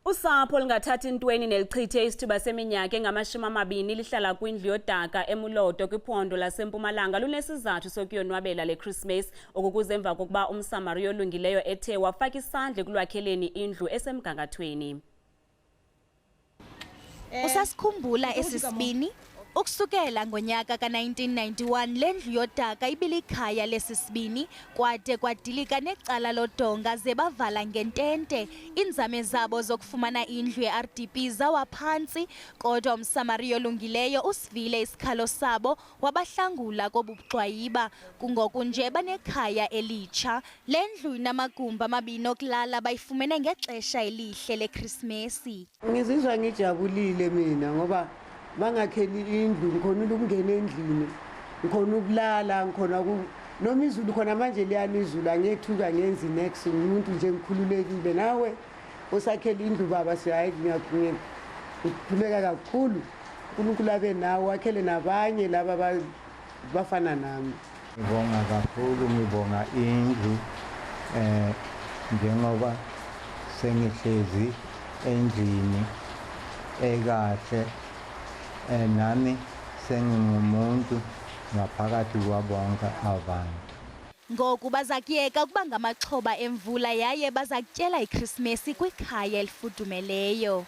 Usapho olungathathi ntweni nelichithe isithuba seminyaka engama-20 lihlala kwindlu yodaka eMuloto kwiphondo laseMpumalanga lunesizathu sokuyonwabela le Christmas. Oku kuze emva kokuba umSamariya olungileyo ethe wafaka isandla ekulwakheleni indlu esemgangathweni. Usasikhumbula esi sibini? Ukusukela ngonyaka ka-1991 le ndlu yodaka ibilikhaya lesi sibini kwade kwadilika necala lodonga ze bavala ngentente. Iinzame zabo zokufumana indlu ye-RDP zawa phantsi, kodwa umSamariya olungileyo usivile isikhalo sabo wabahlangula kobu bugxwayiba. Kungoku nje banekhaya elitsha. Le ndlu inamagumbi amabini okulala bayifumene ngexesha elihle leKrisimesi. Ngizizwa ngijabulile mina ngoba bangakheli indlu, ngikhona ukungena endlini, ngikhona ukulala, ngikhona noma izulu khona manje liyana izulu, angiyethuka ngenzi nex, ngumuntu nje ngikhululekile. Nawe osakhela indlu baba, sihayi ngikhuleka kakhulu, uNkulunkulu abe nawe, wakhele nabanye laba bafana nami. Ngibonga kakhulu, ngibonga indlu njengoba sengihlezi endlini ekahle, nami sengingumuntu ngaphakathi kwabonke abantu. Ngoku baza kuyeka ukuba ngamaxhoba emvula yaye baza kutyela iKrisimesi kwikhaya elifudumeleyo.